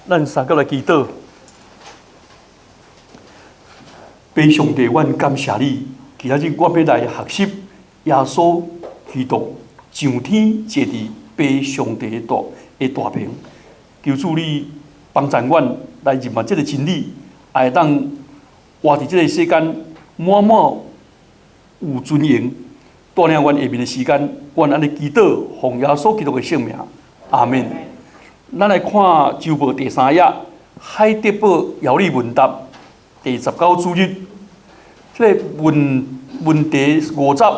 咱三個來祈禱。父上帝，阮感謝你，今仔日我欲來學習耶穌基督上天坐佇父上帝的大爿。求主你幫助阮來認捌這个真理，也會當活佇這个世間滿滿有尊榮。帶領阮下面的時間，阮按呢祈禱，奉耶穌基督的聖名，阿們。咱來看週報第三頁，海德堡要理問答第19主日，這个問題50，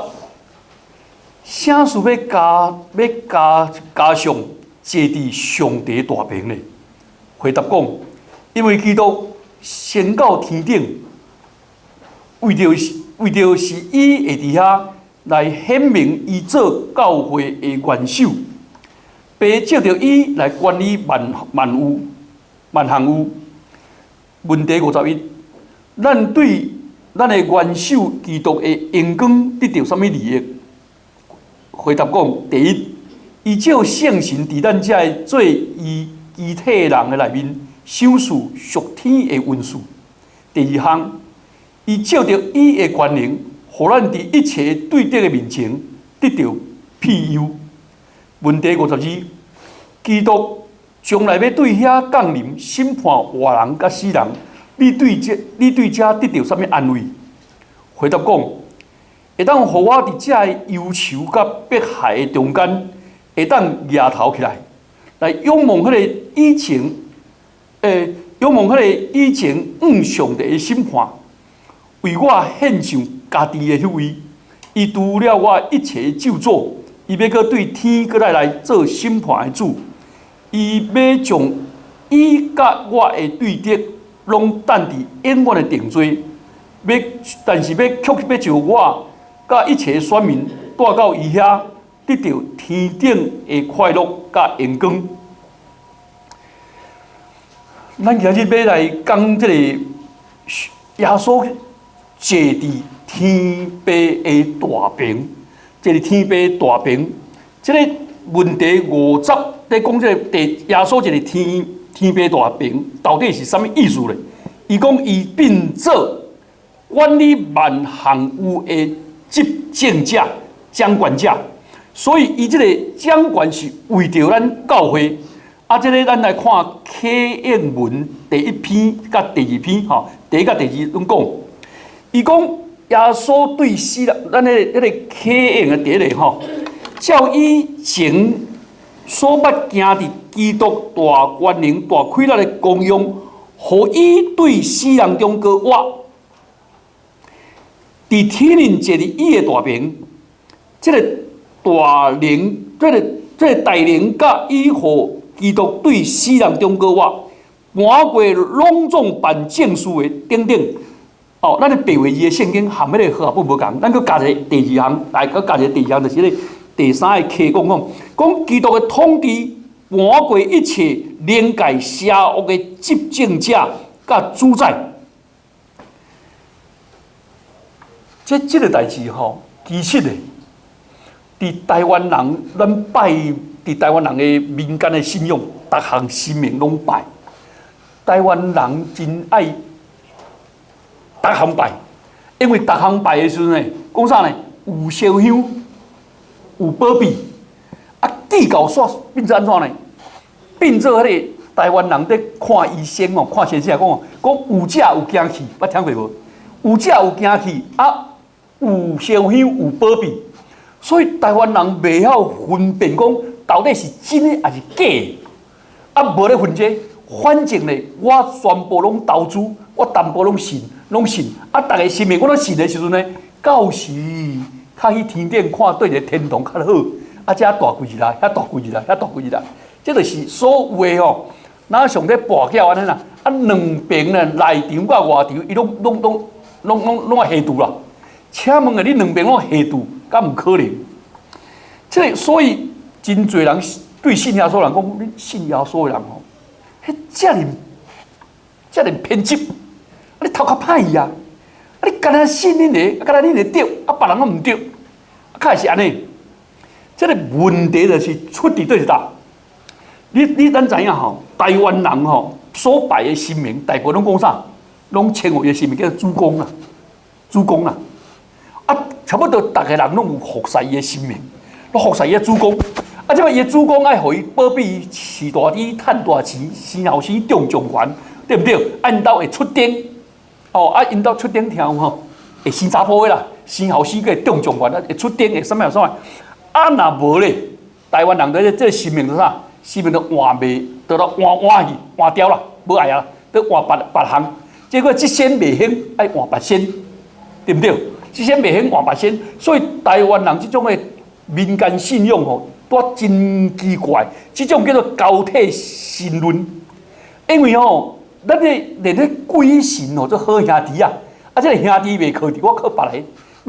啥事欲加上坐佇上帝大爿呢？回答講，因為基督升到天頂，為著是伊會佇遐來顯明伊做教會的元首，父藉著伊來管理萬有萬項有。問題51，咱對咱的元首基督的榮光得著啥物利益？回答講，第一，伊藉聖神佇咱遮个做伊肢體人的內面，賞賜屬天的恩賜。第二項，伊藉著伊的權能，予咱佇一切對敵的面前得著庇佑。問題52，基督將來欲對遐降臨審判活人佮死人，你對這得著啥物安慰？回答講，會當予我佇遮个憂愁佮迫害的中間，會當舉頭起來，來仰望彼个以前，仰望彼个以前向上帝的審判，為我獻上家己的彼位，伊除了我一切咒詛，伊欲閣對天閣來做審判的主，伊欲將伊佮我的對敵攏等佇永遠的定罪，但是欲卻欲將我佮一切選民帶到伊遐，得著天頂的快樂佮榮光。咱今日欲來講這個耶穌坐佇天父的大爿，坐佇天父的大爿，這个問題五十咧講這个第耶穌坐佇天父大爿，到底是啥物意思咧？伊講伊變做管理萬項有的執政者、掌權者，所以伊這个掌權是為著咱教會。啊，這个咱來看啟應文第一篇佮第二篇，吼，第一佮第二攏講，伊講耶穌對死人，咱彼个啟應的第一个吼，照以前所捌行佇基督大權能、大氣力的功用，予伊對死人中閣活，佇天頂坐佇伊的大爿，這个大能，這个大能佮伊予基督對死人中閣活，瞞過攏總辦正事的等等。哦，咱的白話字的聖經含彼个和合本無仝，咱閣加一個第二項，來閣加一個第二項，就是彼個第三个啟講講，講基督的統治瞞過一切靈界邪惡的執政者佮主宰。這个代誌吼，其實咧，佇台灣人，咱拜佇台灣人的民間的信仰，逐項神明攏拜。台灣人真愛逐項拜，因為逐項拜的時陣呢，講啥呢？有燒香，有保庇，啊，記到煞變做按怎呢？變做彼个台灣人佇看醫生哦，看先生講哦，講有食有驚去，捌聽過無？有食有驚去，啊，有燒香有保庇，所以台灣人袂曉分辨講到底是真的抑是假的，啊，無咧分這個，反正咧，我全部攏投資，我淡薄攏信，攏信，啊，逐个神明我攏信的時陣呢，到時較去天頂看佗一个天堂較好，啊，遮大貴一啦，遐大貴一啦，遐大貴一啦，這就是所有的吼，若像咧跋筊按呢啦，啊，兩爿咧內場佮外場，伊攏愛下注啦。請問啊，你兩爿攏下注，敢有可能？這个所以真濟人對信耶穌人講，你信耶穌的人吼，彼遮爾遮爾偏執，啊你頭殼歹去啊！啊你干焦信恁个，啊干焦恁个對，啊別人攏毋對，啊較會是按呢。這个問題就是出佇佗一搭。你咱知影吼，台灣人吼，所拜的神明，大部分攏講啥？攏稱呼伊的神明叫做主公啦，主公啦。啊，差不多逐个人攏有服侍伊的神明，攏服侍伊的主公。啊，這擺伊的主公愛予伊保庇伊飼大豬、趁大錢、生後生中狀元，對毋對？啊，𪜶兜會出丁，哦，啊，𪜶兜出丁聽有吼，會生查埔的啦，生後生閣會中狀元啊，會出丁會啥物啥物。啊，若無咧，台灣人的這個神明就啥？神明就換袂，就來換換去，換掉啦，無愛啊，閣換別別項。結果這仙袂興，愛換別仙，對毋對？這仙袂興換別仙，所以台灣人這種的民間信仰吼，都真奇怪。這種叫做交替神論，因為吼，咱的連彼鬼神吼做好兄弟啊，啊，這個兄弟袂靠佇我靠別个，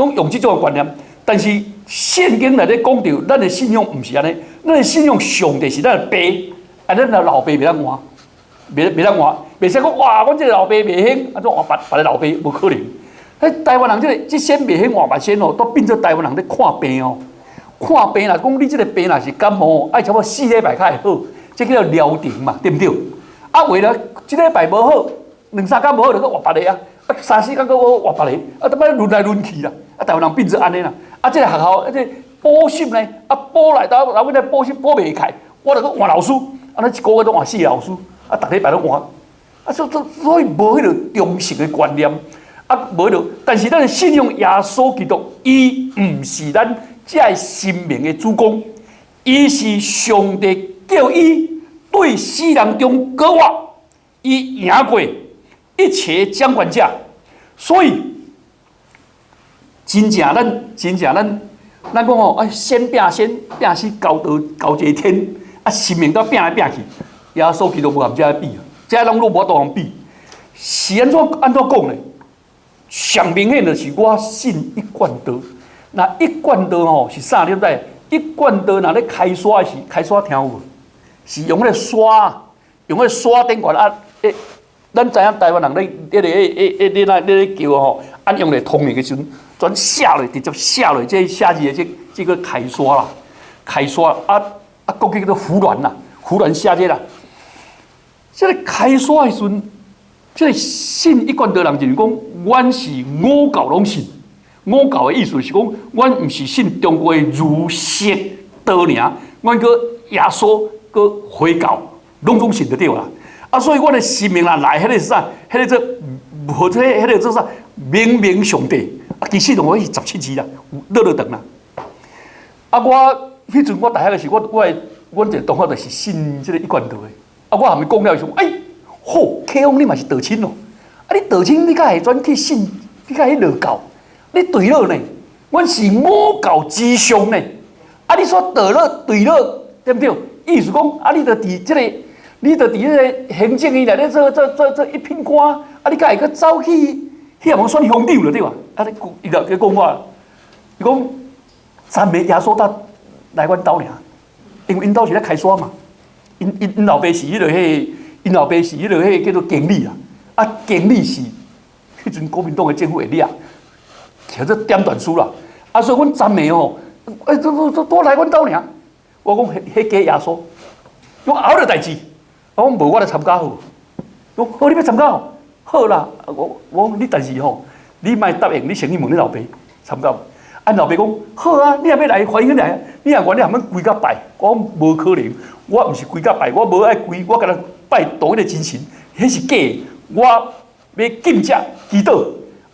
攏用這種的觀念。但是聖經內底講著，咱的信仰毋是按呢，咱的信仰上帝是咱的爸，啊，咱的老爸袂當換，袂當換，袂使講哇，阮這個老爸袂興，啊，怎換別別个老爸？無可能。彼台灣人這個這仙袂興換別仙哦，都變做台灣人咧看病哦。看病啦，講你這個病若是感冒，愛差不多4禮拜較會好，這叫做療程嘛，對毋對？啊，為了這禮拜無好，兩三工無好，就閣換別个啊，啊，三四工閣換別个，啊，逐擺輪來輪去啦。啊，台灣人變做按呢啦。啊，這個學校，啊，這個補習呢，啊，補來到後尾咧補習補袂開，我就閣換老師，啊，一個月攏換四個老師，啊，逐禮拜攏換，啊，所以無彼個忠實的觀念，啊，無彼個，但是咱的信仰耶穌基督，伊毋是咱這個神明的主公，伊是上帝叫伊對死人中復活，伊贏過一切掌權者，所以真正咱真正咱咱講吼，啊，先拚先拚死交到交一個天，啊，神明都拚來拚去，耶穌基督無含這個比啊，這攏攏無法度通比。是按怎按怎講呢？上明顯就是我信一貫道。那一貫道吼是啥？你知？一貫道若咧開沙時，開沙聽有無？是用彼個沙，用彼個沙頂懸啊！欸，咱知影台灣人咧，彼個欸欸欸，你那你咧叫吼，按用來通靈的時陣，轉寫落，直接寫落，這寫字的這這個開沙啦，開沙啊啊，國語叫做扶鸞啦，扶鸞寫這啦。這個開沙的時陣，這個信一貫道人就是講，阮是五教攏信。五教的意思是講，阮毋是信中國的儒釋道爾，阮閣耶穌、閣回教，攏總信就對啦。啊，所以阮的神明若來，彼個是啥？彼個做或者彼個做啥？明明上帝啊，其實攏是17字啦，有落落長啦。啊，我彼陣我大學的時，我我的阮一個同學就是信這個一貫道的。啊，我含伊講了時，哎，好，啟峰你嘛是道親哦。啊，你道親你敢會轉去信？你敢去道教？你對了呢？阮是五教之上呢。啊，你說倒落對落，對毋對？意思講，啊，你著佇這個，你著佇這個行政院內咧做做做做一品官，啊，你敢會閣走去去予人選鄉長了對吧？啊，你伊就佮講我，伊講讚美耶穌才來阮兜爾，因為𪜶兜是咧開沙嘛，𪜶𪜶𪜶老爸是彼個彼，𪜶老爸是彼個彼叫做經理啊，啊，經理是彼陣國民黨的政府會掠。叫做點斷書啦，啊，所以阮讚美吼，欸，都都都都來阮兜爾，我講彼彼假耶穌，講後日代誌，我講無我來參加好，講好你欲參加哦，好啦，我我講你但是吼，你莫答應，你先去問你老爸參加無？啊，老爸講好啊，你若欲來歡迎你來，你若願意含阮規家拜，我講無可能，我毋是規家拜，我無愛規，我干焦拜同一個真神，彼是假的，我欲禁食祈禱。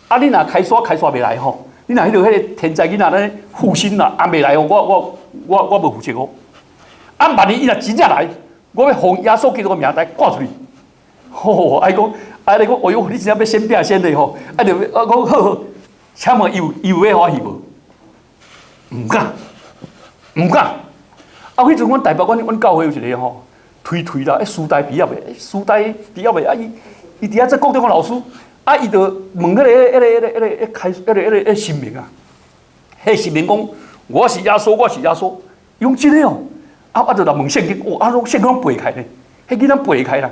啊！你若開沙開沙袂來吼，你若彼個彼個天災囡仔咧附身啦，啊袂來哦，我我我我無負責哦。啊，萬一伊若真正來，我欲奉耶穌基督的名來趕出去。吼，啊伊講，啊你講，哎喲，你真正欲先拚先的吼，啊就我講好好，請問伊有伊有欲歡喜無？毋敢，毋敢。啊，彼陣阮台北，阮阮教會有一個吼，推推啦，師大畢業的，師大畢業的，啊伊伊佇遐做國中的老師。啊！伊就問彼個、彼個、彼個、彼個、彼開、彼個、彼個、彼神明啊，彼神明講：我是耶穌，我是耶穌。伊講真的哦。啊，我就來問聖經，哇！啊，攏聖經攏背開呢，彼囡仔背開啦。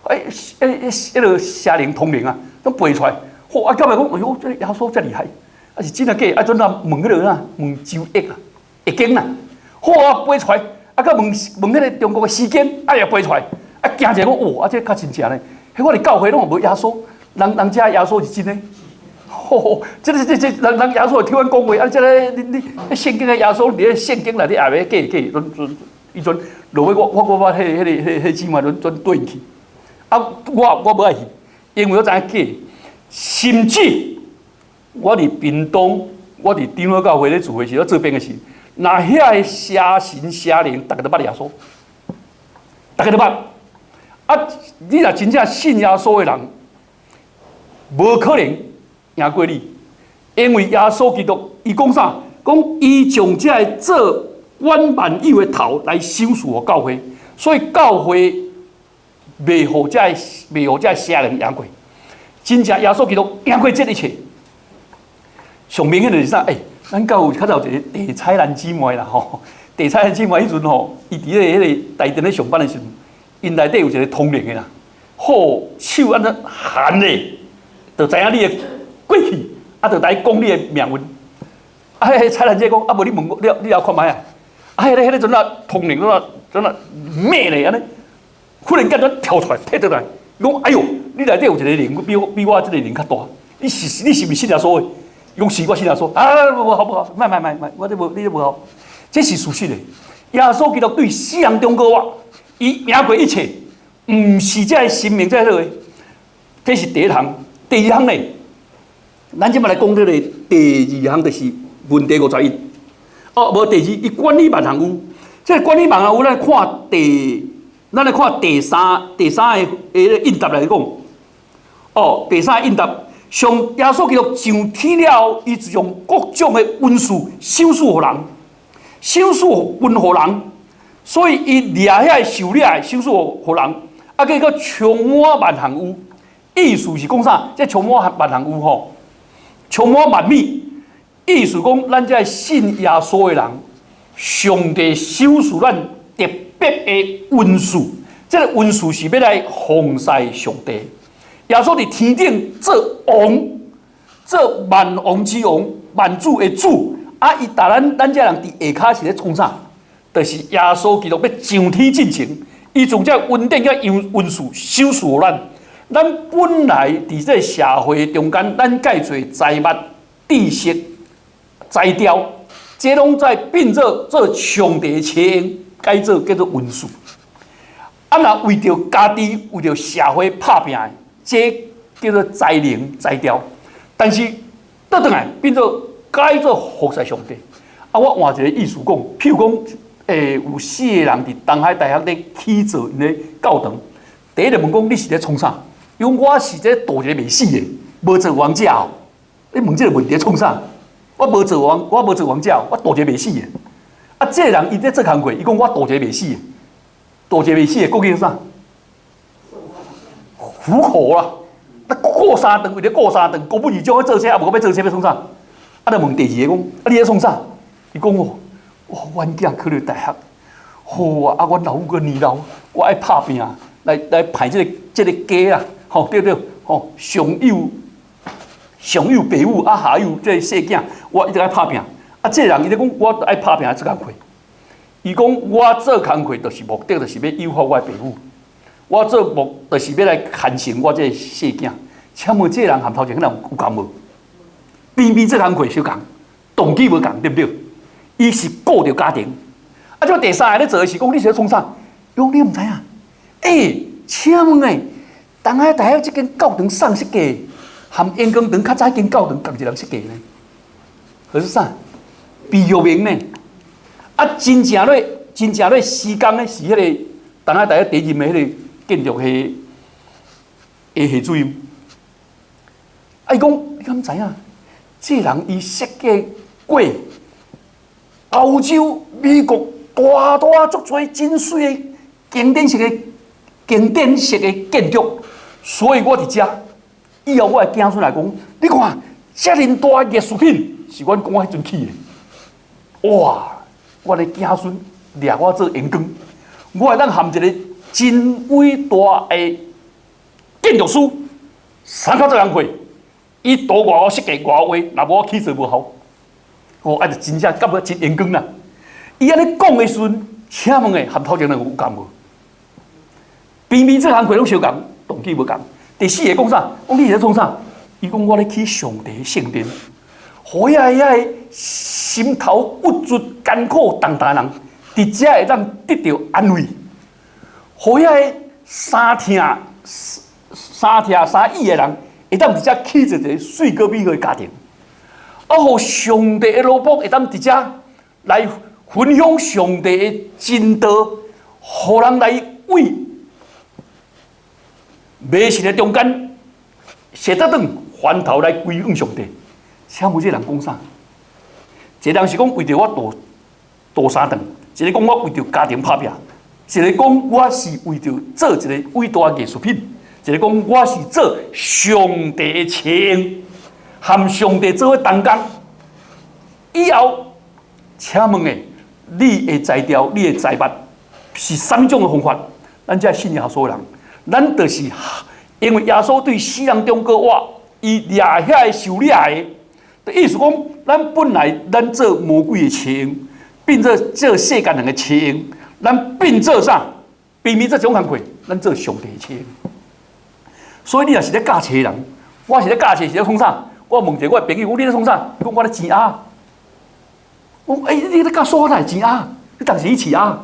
哎，彼、彼、彼個邪靈通靈啊，攏背出來。嚯！啊，到尾講，哎喲，這個耶穌遮厲害，啊是真啊假？啊，陣啊問彼個啥？問周易啊，易經啦。嚯！啊背出來，啊，閣問問彼個中國的時間，啊也背出來。啊，驚者講，哦，啊，這較真正呢。彼我佇教會攏無耶穌，人人遮耶穌是真的。吼，這個這這人人耶穌會聽阮講話，啊，這个你你聖經的耶穌佇咧聖經內底也袂假假，攏攏伊陣落尾我我我我彼个彼个彼彼姊妹攏轉轉去。啊，我我無愛去，因為我知影假。甚至我佇屏東，我佇長老教會咧聚會時，我做兵的時，若遐个邪神邪靈，逐个都捌耶穌，逐个都捌。啊，你若真正信耶穌的人，無可能贏過你，因為耶穌基督伊講啥？講伊將這个做管萬有的頭來賞賜予教會，所以教會袂予這个袂予這个邪靈贏過。真正耶穌基督贏過這一切。上明顯就是啥？欸，咱教會較早有一個地彩蘭姊妹啦吼，地彩蘭姊妹彼陣吼，伊佇咧彼个台電咧上班的時陣，𪜶內底有一個通靈的啦，好手按呢含咧，就知影你的過去，啊，就來講你的命運。啊，彼个彩蘭姐講，啊，無你問我，你你來看覓啊？啊，彼个彼个陣啊通靈怎啊怎啊咩咧按呢？忽然間就跳出來，退倒來，伊講：哎喲，你內底有一個靈，比我比我這個靈較大。你是毋是信耶穌的？伊講是，我信耶穌。啊，無好不好？莫莫莫莫，我這無你這無好。這是事實的。耶穌基督對死人中過活，伊贏過一切，毋是這个生命這個。這是第一項，第二項呢？咱這擺來講這個第二項，就是問題51。哦，無第二，伊管理萬項有。這個管理萬項有，咱來看第三个个應答來講。哦，第三個應答，上耶穌基督上天了後，伊就用各種的恩賜賞賜予人，賞賜分予人，所以伊掠遐个受掠的賞賜予人，啊，閣閣充滿萬項有。意思是講啥？這充滿萬項有吼，充滿萬物。意思講，咱這信耶穌的人，上帝賞賜咱特別的恩賜。這个恩賜是欲來奉事上帝。耶穌佇天頂做王，做萬王之王、萬主的主。啊，伊帶咱咱這人佇下跤是咧創啥？就是耶穌基督欲上天進前，伊從這恩典佮恩賜賞賜予咱。咱本來佇這個社會中間，咱蓋濟財物、知識、才調，這攏在變做做上帝的車用，改做叫做恩賜。啊，若為著家己、為著社會拍拚的，這叫做才能、才調。但是倒轉來變做改做服侍上帝。啊，我換一個意思講，譬如講，有四個人佇東海大學咧起造𪜶的教堂。第一個問講你是咧創啥？伊講我是咧度一个袂死的，無做王者哦。你問這個問題創啥？我無做王，我無做王者，我度一个袂死的。啊，這個人伊咧做工課，伊講我度一個袂死的，度一個袂死的，國語啥？糊口啦。啊，顧三頓，為著顧三頓，孤本二種欲做啥，啊，無閣欲做啥，欲創啥？啊，就問第二個講，啊，你咧創啥？伊講哦，哦，阮囝考著大學，好啊，啊，阮老母閣年老，我愛拍拚，來來排這个這个家啊，吼對對，吼上有上有爸母，啊下有這个細囝，我一直愛拍拚。啊，這个人伊咧講，我愛拍拚做工課。伊講我做工課，就是目的，就是欲養活我的爸母。我做目，就是欲來牽成我這个細囝。請問這个人和頭前彼人有仝無？邊邊做工課相仝，動機無仝，對毋對？伊是顧著家庭。啊，這第三个咧做的是講，你是咧創啥？伊講你毋知影？欸，請問欸，東海大學這間教堂啥設計？和熒光堂較早彼間教堂仝一人設計呢？彼是啥？畢玉明呢？啊，真正咧，真正咧施工的是彼个東海大學第一任的彼个建築系的系主任。啊，伊講你敢知影？這人伊設計過歐洲、美國大大足濟真媠的經典式的建築，所以我佇遮以後我的囝孫來講，你看遮爾大藝術品是阮公彼陣起的，哇！我的囝孫掠我做熒光，我會當含一个真偉大的建築師，三較做工課，伊圖偌好設計偌好畫，若無我起做無效。哦，啊，就真正感覺真榮光啦。伊按呢講的時陣，請問的和頭前兩個有仝無？平平做工課攏相仝，動機無仝。第四个講啥？講你是咧創啥？伊講我咧起上帝的聖殿，予遐个心頭鬱卒、艱苦重擔人，佇遮會當得著安慰。予遐个衫疼、衫疼、衫椅的人，會當佇遮起一个媠閣美好的家庭。啊，予上帝的奴僕會當佇遮來分享上帝的真道，予人來為迷信的中間，踅得轉，翻頭來歸向上帝。請問這人講啥？一個人是講為著我渡渡三頓，一個講我為著家庭拍拚，一個講我是為著做一個偉大藝術品，一個講我是做上帝的車用，和上帝做伙同工。以後，請問的，你的才調、你的財物是啥物種的方法？咱這信耶穌的人，咱就是因為耶穌對死人中閣活，伊掠遐个受掠的，意思講，咱本來咱做魔鬼的車用，變做做世間人的車用，咱變做啥？明明做這種工課，咱做上帝的車用。所以你若是咧教冊的人，我是咧教冊，是咧創啥？我問一个我的朋友，講你咧創啥？伊講我咧剪鴨。我講欸，你咧教數學哪會剪鴨？你當時去飼鴨？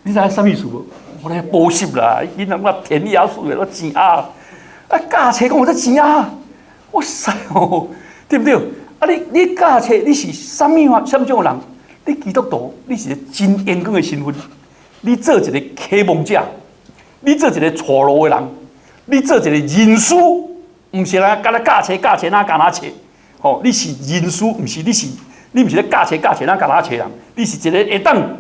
你知影啥物意思無？我咧補習啦，囡仔我填鴨式的，我剪鴨。啊，教冊講有咧剪鴨，哇塞哦，對毋對？啊你，你教冊你是啥物話？啥物種的人？你基督徒，你是一个真榮光的身份。你做一个啟蒙者，你做一個帶路的人，你做一個認師，毋是來干焦教冊教冊哪教哪冊。吼，你是認師，毋是你是你毋是咧教冊教冊哪教哪冊人，你是一個會當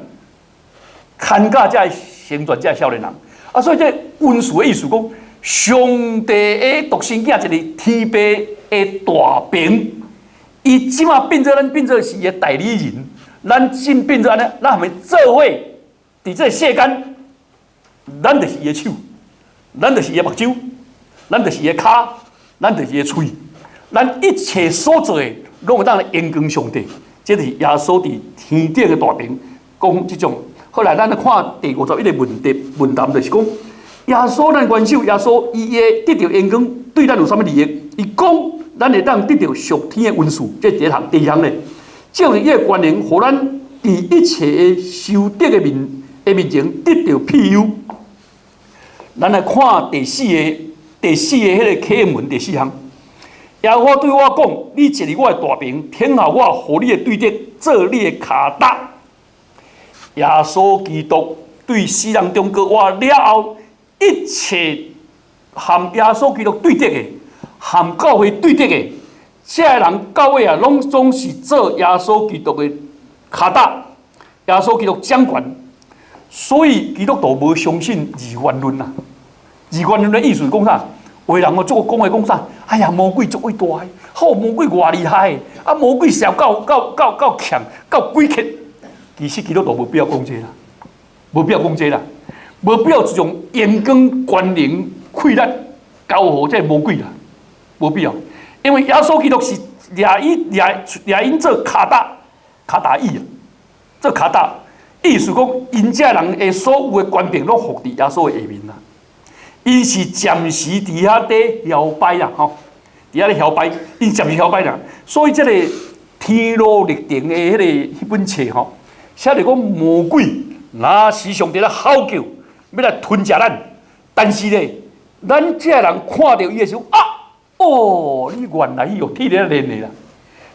牽教這成全這少年人。啊，所以這恩賜的意思講，上帝的獨生囝一个天父的大爿，伊這馬變做咱變做是伊的代理人，咱真變做按呢，咱係咪做伙佇這个世間，咱就是伊的手，咱就是伊的目睭，咱就是伊的跤，咱就是伊的喙，咱一切所做的，攏會當來榮光上帝。這就是耶穌佇天頂的大爿講這種。後來咱來看第51個問題問答，就是講耶穌咱元首，耶穌伊會得著榮光，對咱有啥物利益？伊講咱會當得著屬天的恩賜，這第一項。第二項咧，借著伊的權能，予咱佇一切的修德的面前得著庇佑。咱來看第四個彼个啟應文第四項。耶和華對我講：你坐佇我的大爿，聽候我予你的對敵做你的跤踏。耶穌基督對死人中閣活了後，一切和耶穌基督對敵的，和教會對敵的，這个人到尾啊，攏總是做耶穌基督的跤踏，耶穌基督掌權。所以基督徒無相信二元論啊。二元論的意思是講啥？有的人哦，做講話講啥？哎呀，魔鬼足偉大的，好魔鬼偌厲害，啊，魔鬼邪夠夠夠夠強，夠詭譎。其實基督徒無必要講這啦，無必要講這啦，無必要將榮光、權能、氣力交予這个魔鬼啦，無必要。因為耶穌基督是掠伊掠掠𪜶做跤踏跤踏椅啊，做跤踏，意思講𪜶這人的所有的權柄攏伏佇耶穌的下面啦。𪜶是暫時佇遐咧搖擺啦，吼，佇遐咧搖擺，𪜶暫時搖擺啦。所以這个天路歷程的彼个彼本冊吼，寫著講魔鬼若時常佇咧吼叫，欲來吞食咱，但是咧，咱這人看著伊的時候啊，哦，你原來予鐵鏈連的啦，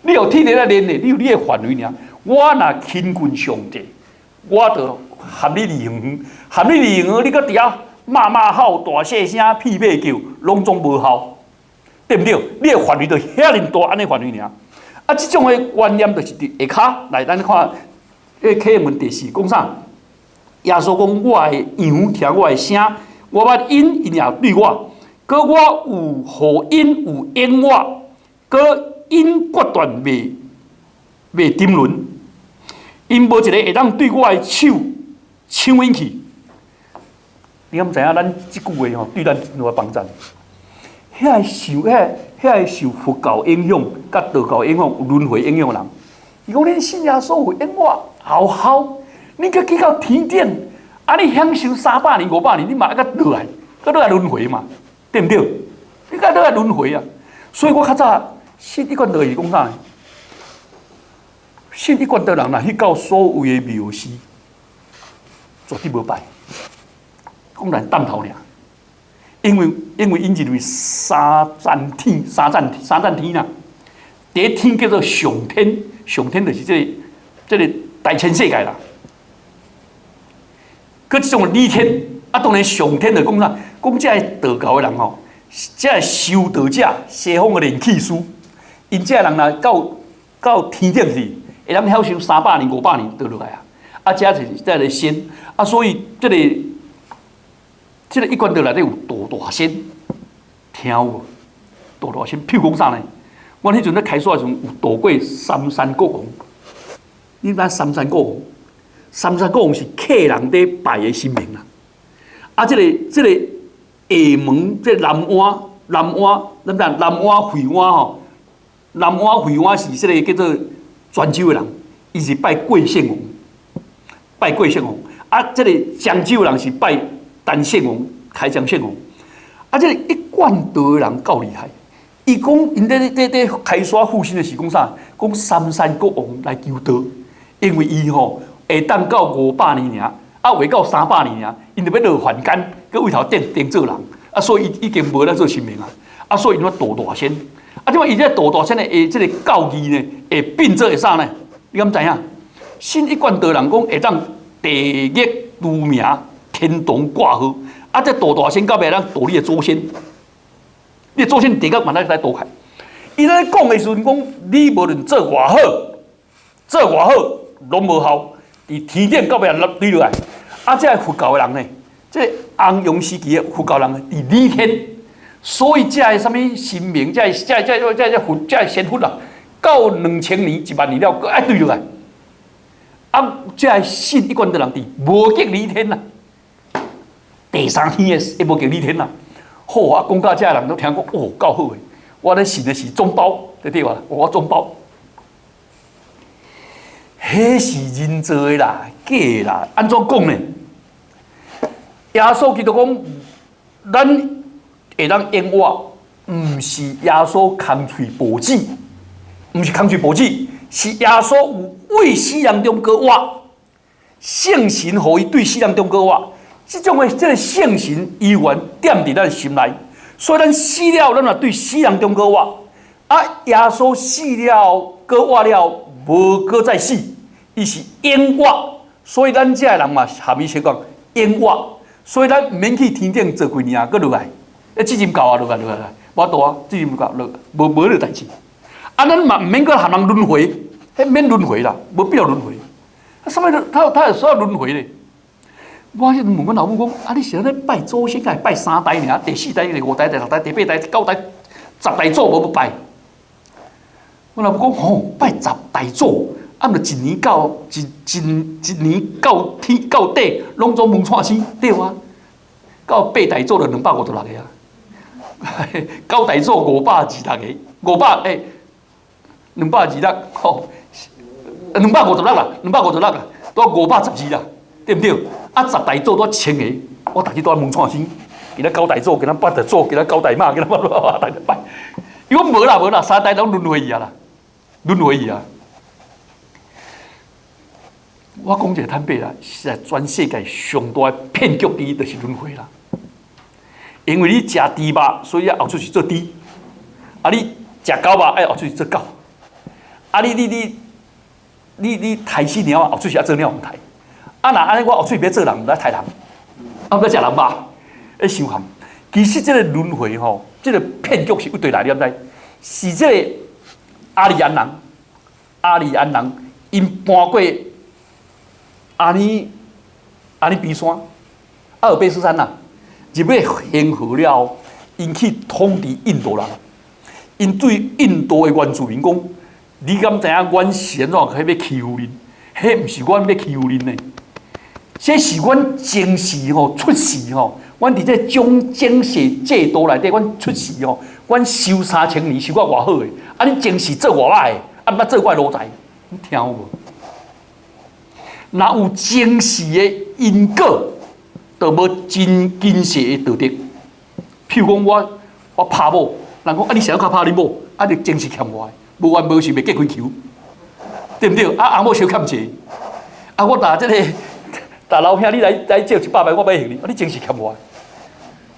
你予鐵鏈連的，你有你的範圍爾。我若親近上帝，我就含你離遠遠，含你離遠遠，你閣佇遐罵罵吼、大細聲、屁馬叫，攏總無效，對毋對？你的範圍就遐爾大，按呢範圍爾。啊，這種的觀念就是佇下跤來，咱看，彼啟應文第四講啥？耶穌講：我的羊聽我的聲，我捌𪜶，𪜶也對我。閣我有予𪜶有應我，閣𪜶決斷袂沉淪。𪜶無一個會當對我的手搶𪜶去。你敢知影？咱這句話吼，對咱真大幫助。遐個受佛教影響、佮道教影響、有輪迴影響的人，伊講恁信耶穌有應我，好好，恁閣去到天頂，啊，你享受300年、500年，你嘛愛閣落來，閣落來輪迴嘛，對毋對？你閣落來輪迴啊！所以我較早信一貫道是講啥呢？信一貫道人若去到所謂的廟寺，絕對無拜，講來當頭爾。因為𪜶認為三層天、三層三層天啦，第一天叫做上天，上天就是這個大千世界啦。閣這種理天，啊，當然上天就講啥？講這個道教的人吼，這個修道者，西方的煉氣師，𪜶這個人若到天頂去，會當享受300年、500年就落來啊。啊，這就是這個仙，啊，所以這個一貫道內底有道大仙，聽有無？道大仙，譬如講啥呢？阮彼陣咧開煞的時陣，有渡過三山國王。你知三山國王？三山國王是客人佇拜的神明啦。啊，這個廈門，這個南灣，南灣，咱講南灣惠灣吼，南灣惠灣是這個叫做泉州的人，伊是拜貴縣王，拜貴縣王。啊，這個漳州人是拜陳縣王、開漳縣王。啊，這個一貫道的人夠厲害。伊講，𪜶咧開山復興的時講啥？講三山國王來求道，因為伊吼會當到五百年爾，啊，未到三百年爾，𪜶就欲落凡間，閣位頭頂頂做人，啊，所以伊已經無咧做神明啊，啊，所以𪜶話道大仙，啊，這擺伊這道大仙的這個教義呢，會變做會啥呢？你敢知影？信一貫道人講會當地獄除名，天堂掛號，啊，這道大仙到尾當渡你的祖先。你的祖先地獄嘛，來來渡開。伊咧講的時陣講，你無論做偌好，做偌好，攏無效。佇天頂到尾落墜落來。啊，這個佛教的人呢，這個弘揚時期的佛教人佇理天，所以這個啥物神明，這個這個這個這個佛，這個仙佛啊，到2000年、1萬年了，閣愛墜落來。啊，這個信一貫的人佇無極理天啦，第三天的無極理天啦。好啊，講到這人都聽講，哦，夠好的。我咧信的是總包，對對吧？我總包，彼是人造的啦，假的啦。按怎講呢？耶穌基督講，咱會當永活，毋是耶穌空喙報紙，毋是空喙報紙，是耶穌有對死人中閣活，聖神予伊對死人中閣活。這種的這個聖神依然踮佇咱心內，所以咱死了，咱嘛對死人中閣活。啊，耶穌死了，閣活了，無閣再死，伊是永活。所以咱這個人嘛，含伊說講永活。所以咱毋免去天頂做幾年啊，閣落來，欸，責任到啊，落來落來，無法度啊，責任到落，無無彼個代誌。啊，咱嘛毋免閣含人輪迴，彼免輪迴啦，無必要輪迴。啊，啥物他有需要輪迴咧？我彼陣問阮老母講，啊，你是按呢拜祖先，還是拜三代爾？第四代、第五代、第六代、第八代、第九代、十代祖無拜。阮老母講，吼，拜十代祖，啊，毋就一年到一一一年到天到底，攏總問蔡生，對啊。到八代祖就256個啊，九代祖526個，五百欸，226吼，256啦，兩百五十六啦，拄512啦，對毋對？啊，十代祖拄1000個，我逐日都問蔡生，今仔九代祖，今仔八代祖，今仔九代媽，今仔八八代拜。伊講無啦無啦，三代攏輪迴去啊啦，輪迴去啊。我講一個坦白啦，實在全世界上大的騙局之一就是輪迴啦。因為你食豬肉，所以後出是做豬；啊，你食狗肉，哎，後出是做狗。啊，你刣死貓，後出是愛做鳥毋刣。啊，若按呢，我後喙欲做人，毋知刣人，啊，欲食人肉，欸，傷含。其實這個輪迴吼，這個騙局是佗佗來，你敢知？是這個阿里安人，阿里安人，𪜶搬過阿尼比山，阿爾卑斯山啦，入去恆河了後，𪜶去統治印度人，𪜶對印度的原住民講：你敢知影阮是按怎彼欲欺負恁？彼毋是阮欲欺負恁呢？這是阮前世吼出世吼，阮佇這種前世制度內底，阮出世吼，阮修3000年修到偌好的，啊！恁前世做偌歹的，啊，毋捌做我的奴才，你聽有無？若有前世的因果，就無真謹慎的道德。譬如講，我拍某，人講啊，你啥較拍恁某？啊，你真是欠我的，無緣無故袂結開球，對毋對？啊，翁某相欠債，啊，我若這个，若老兄你來來借100萬，我欲還你，啊，你真是欠我的。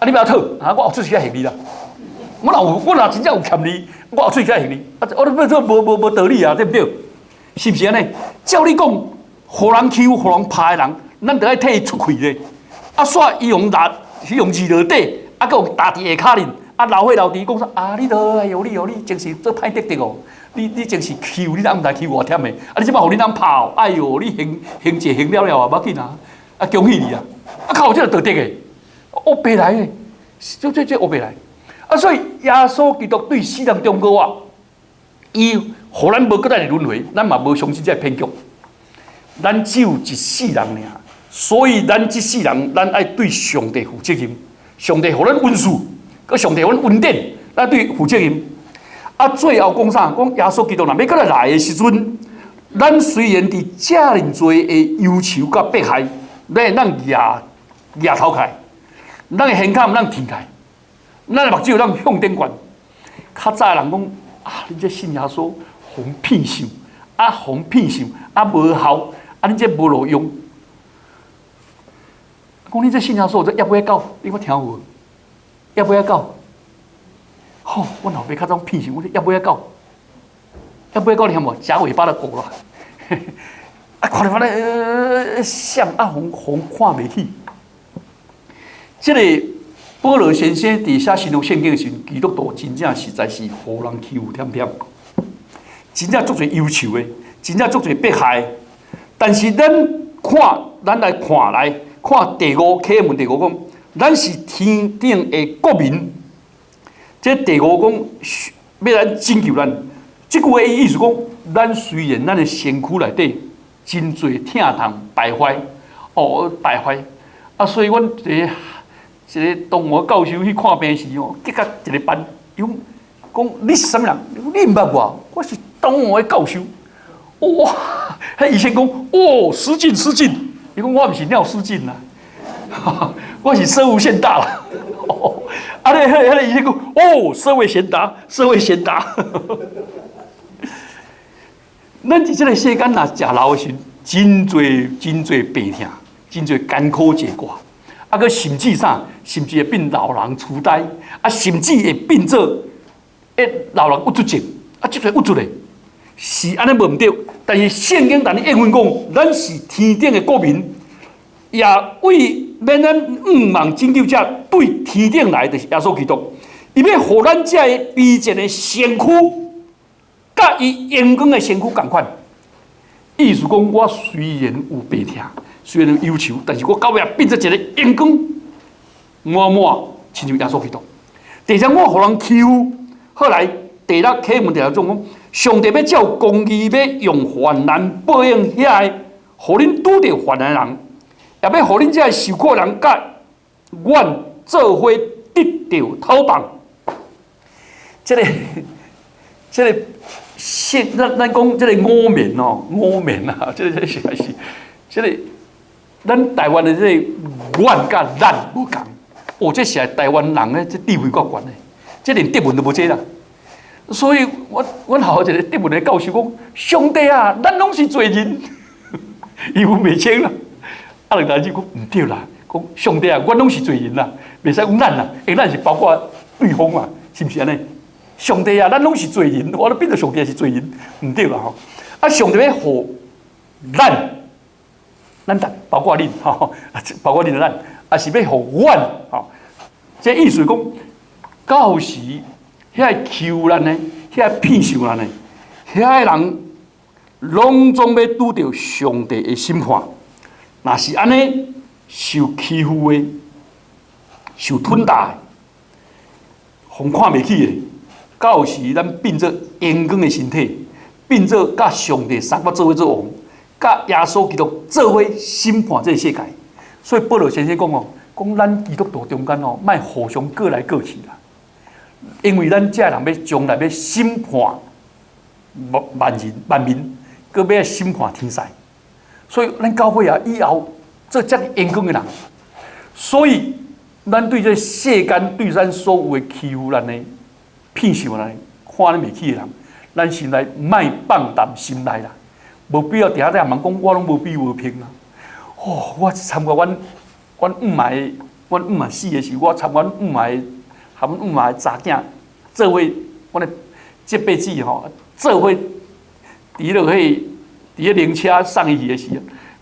啊，你欲討，啊，我後喙齒還你啦。我若有，我若真正有欠你，我後喙齒還你。啊，我欲做無無無道理啊，對毋對？是毋是按呢？照理講，予人欺負、予人拍的人，咱著愛替伊出氣咧。啊，煞伊用拿，用字落底，啊，閣予踏佇下跤面，啊，流血流滴，講說啊，你著哎喲，你哦，你真是做歹得得哦，你真是欺負，你哪毋知欺負偌忝的？啊，你這擺予恁翁拍哦，哎喲，你還還債還了了啊，無要緊啊，啊，恭喜你啊！啊，較有這個道德的，烏白來的，這這這烏白來。啊，所以耶穌基督對死人中過活，伊予咱無閣再來輪迴，咱嘛無相信這個騙局。咱只有一世人爾，所以咱這世人，咱愛對上帝負責任。上帝予咱恩賜，閣上帝予咱恩典，咱對負責任。啊，最後講啥？講耶穌基督若欲閣來來的時陣，咱雖然佇遮爾濟的憂愁佮迫害，咱會當舉舉頭起來，咱的胸坎當挺起來，咱的目睭當向頂懸。較早的人講啊，恁這信耶穌，予人騙受，啊，予人騙受，啊，無效，啊，恁這無路用。講恁這信耶穌，這業尾仔狗，你有聽有無？業尾仔狗，吼，阮老爸較早騙受，我說業尾仔狗，業尾仔狗你聽無？夾尾巴的狗啦。啊，看著反正閃啊，予予看袂起。這个保羅先生佇寫新約聖經的時陣，基督徒真正實在是予人欺負忝忝，真正足濟憂愁的，真正足濟迫害。但是咱看，咱來看來看第五啟文第五講，咱是天頂的國民。這第五講欲來拯救咱，這句話意思講，咱雖然咱的身軀內底真濟疼痛敗壞，哦敗壞，啊，所以阮一个一个同學教授去看病時哦，結果一个班，伊講講你是啥物人？你毋捌我？我是東吳的教授。哇！彼醫生講，哦，失敬失敬。伊講我毋是尿失禁啦，我是攝護腺大啦。啊，咧，彼个醫生講，哦，社會賢達，社會賢達。咱佇這个世間若食老的時陣，真濟真濟病痛，真濟艱苦濟掛，啊，閣甚至啥？甚至會變老人痴呆，啊，甚至會變做會老人鬱卒症，啊，這濟鬱卒的，是按呢無毋對。但是聖經但你應允講，咱是天頂的國民，也為免咱向望拯救者對天頂來，就是耶穌基督。伊欲予咱這个卑賤的身軀，佮伊榮光的身軀仝款。意思講，我雖然有病痛，雖然有憂愁，但是我到尾變做一个榮光滿滿，親像耶穌基督。第三，我予人欺負，後來第六啟文第六種講，上帝欲照公義，欲用患難報應遐个，予恁拄著患難的人，也欲予恁這个受苦人佮阮做伙得著討放。這个，這个。是咱咱講這个五面哦，五面啊，這个實在是，這个咱台灣的這个阮佮咱無仝，哦，這是台灣人的這智慧夠懸的，這連德文都無這啦。所以我阮學校一个德文的教授講：上帝啊，咱攏是罪人，伊有袂清啦。啊，兩大子講毋對啦，講上帝啊，阮攏是罪人啦，袂使講咱啦，因為咱是包括對方嘛，是毋是按呢？上帝啊，咱攏是罪人，我都變做上帝是罪人，毋對啦吼。啊，上帝欲予咱，咱逐包括恁吼，包括恁的咱，也是欲予阮吼。這意思講，到時遐个欺負咱的，遐个騙受咱的，遐个人，攏總欲拄著上帝的審判。若是按呢，受欺負的、受吞打的、予看袂起的，到時咱變做榮光的身體，變做佮上帝三個做伙做王，佮耶穌基督做伙審判這个世界。所以保羅先生講哦，講咱基督徒中間哦，莫互相過來過去啦，因為咱這人欲將來欲審判萬人萬民，閣欲審判天使。所以咱教會啊，以後做遮爾榮光的人。所以，咱對這世間對咱所有的欺負咱的、騙受咱的、看咱袂起的人，咱心內莫放淡心內啦，無必要定定問講，我攏無比無評啦。哦，我參加阮阮姆媽的，阮姆媽死的時，我參阮姆媽的，含阮姆媽的查囝做伙，阮的這輩子吼，做伙佇落彼佇咧靈車送伊去的時，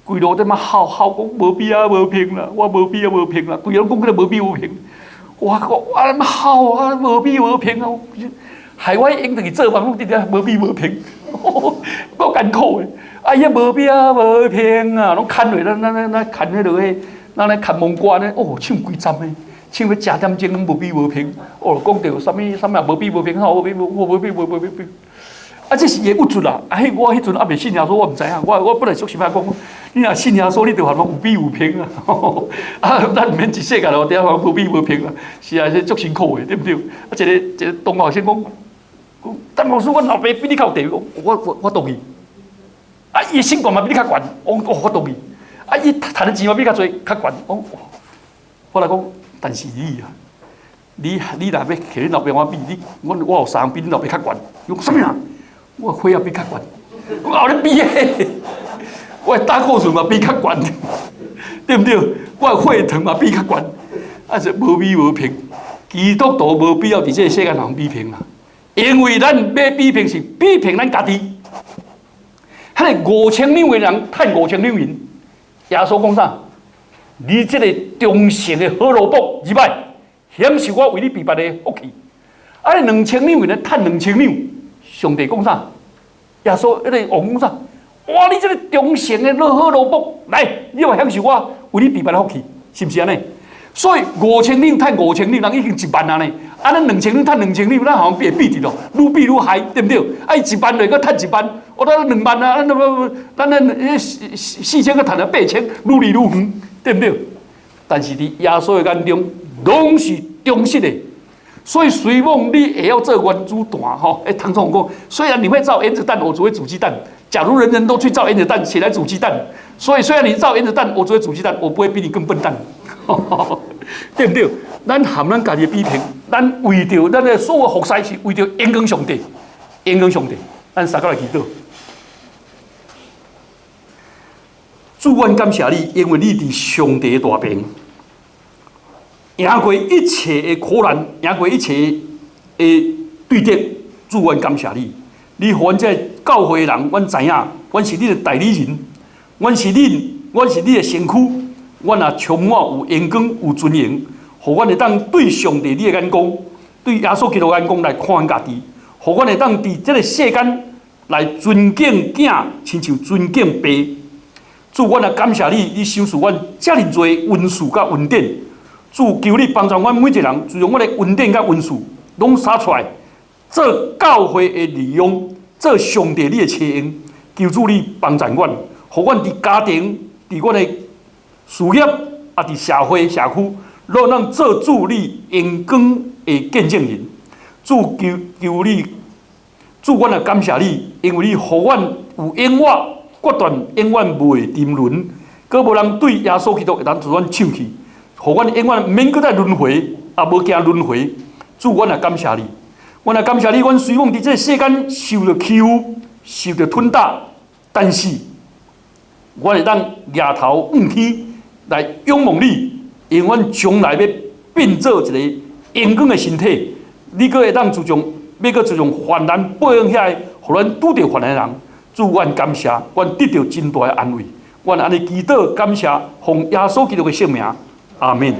規路踮遐哭哭講無比啊無評啦，我無比啊無評啦，規路講起來無比無評，我講我踮哭啊無比無評啊，害我用轉去做夢攏佇遐無比無評，夠艱苦的。哎呀，無比啊無評啊，攏牽落咱咱咱咱牽彼落彼，咱咧牽蒙歌呢，哦，唱規站的，唱欲食點鐘攏無比無評，哦，講著啥物啥物無比無評，吼無比無無比無無比無。啊，這是伊的鬱卒啦！啊，彼我彼陣猶未信耶穌，我毋知影。我我本來足心愛講，你若信耶穌，你就還有比有評啊！啊，咱毋免一世界咯，佇遐無比無評啊，是啊，這足辛苦的，對毋對？啊，一个一个同學先講，講陳牧師，阮老爸比你較有地位，我我我同意。啊，伊的身懸嘛比你較懸，我哦我同意。啊，伊趁的錢嘛比你較濟較懸，我我來講，但是你啊，你你若欲摕恁老爸我比你，我我有三項比恁老爸較懸。伊講啥物啊？我血壓比較懸，我後咧比的，我的膽固醇嘛比較懸，對毋對？我的血糖嘛比較懸，啊是無比無評。基督徒無必要佇這個世間人比評啦，因為咱欲比評是比評咱家己。彼个五千兩的人趁五千兩銀，耶穌講啥？你這個忠誠的好奴僕，入來，享受我為你備辦的福氣。啊，你2000兩銀的趁2000兩，上帝講啥？耶穌彼个王講啥？哇！你這個忠誠的好奴僕，來，你嘛享受我為你備辦的福氣，是毋是按呢？所以五千兩趁五千兩，人已經1萬啊呢。啊，咱兩千兩趁兩千兩，咱好像會比佇咯，愈比愈害，對毋對？啊，伊1萬落閣趁1萬，我咱2萬啊，咱咱咱四四千閣趁了8000，愈離愈遠，對毋對？但是佇耶穌的眼中，攏是忠實的。所以，雖罔你會曉做原子彈吼，欸，唐總講，雖然你會造原子彈，我只會煮雞蛋。假如人人都去造原子彈，誰來煮雞蛋？所以，雖然你造原子彈，我只會煮雞蛋，我不會比你更笨蛋，對毋對？咱含咱家己比評，咱為著咱的所有服侍是為著榮光上帝，榮光上帝，咱三個來祈禱。主，阮感謝你，因為你佇上帝的大爿。贏過一切的苦難，贏過一切的對敵，主，阮感謝你。你予阮這教會的人，阮知影，阮是你的代理人，阮是你，阮是你的身軀，阮也充滿有榮光、有尊榮，予阮會當對上帝你的眼光，對耶穌基督的眼光來看阮家己，予阮會當佇這个世間來尊敬囝，親像尊敬爸。主，阮也感謝你，你賞賜阮遮爾濟恩賜佮恩典。主，求你幫助阮每一個人，就將阮的恩典佮恩賜攏灑出來，做教會的利用，做上帝你的差用。求主你幫助阮，予阮佇家庭、佇阮的事業，啊，佇社會、社區，攏通做主你榮光的見證人。主，求求你，主，阮也感謝你，因為你予阮有永遠決斷，永遠袂沉淪，閣無人對耶穌基督會當將阮搶去。予阮永遠毋免閣再輪迴，也無驚輪迴。主，阮也感謝你，阮也感謝你。阮雖罔佇這個世間受著欺負，受著吞打，但是，阮會當舉頭向天來仰望你，因為阮將來欲變做一個榮光的身體。你閣會當自從，欲閣自從患難報應遐個，予咱拄著患難的人，主，阮感謝，阮得著真大的安慰。阮按呢祈禱感謝，奉耶穌基督的聖名。阿們。